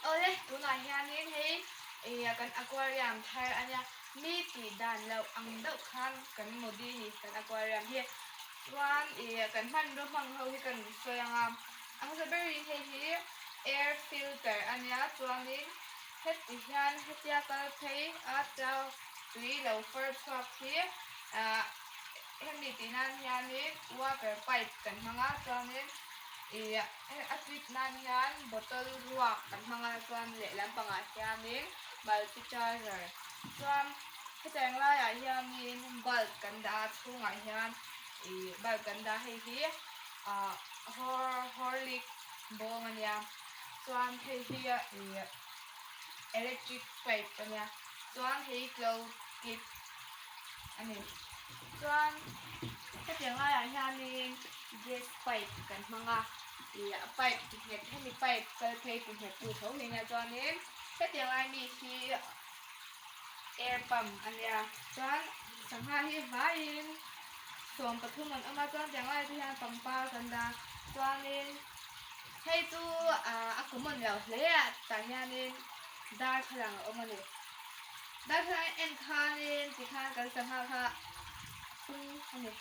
Awle, tunah hianin hei ih kan aquarium thar a nia, mi tih dan loh ang deuh khan kan modi a ni kan aquarium hi. Chuan ih kan hmanraw hmang ho hi kan sawi ang a, a hmasa berin hei hi air filter a nia, chuanin heti hian hetia kal phei a tia tui lo far chhuak hi ah hemi tih nan hianin water pipe kan hmang a, chuanin ih A treat nan hian bottle ruak kan hmang a chuan lehlam pangah hianin multi charger chuan hetiang laiah hianin bulb kan dah a chhungah hian ih bulb kan dah a hei hi ah horlick bawng a nia chuan hei hi ih electric pipe a nia chuan hei tlo clip a ni chuan hetiang laiah hianin. Gas pipe kan hmang a, ih a pipe ti nghet hemi pipe kal phei ti nghet tu tho hi nia chuanin hetiang lai mi hi air pump a nia chuan sangha hi vaiin 13 an awm a chuan tiang lai te hian pangpar kan dah a chuanin hei chu ah a common lo hle a tah hianin darthlalang a awm a ni darthlalang en khanin tikhan kan sangha kha pung a ni.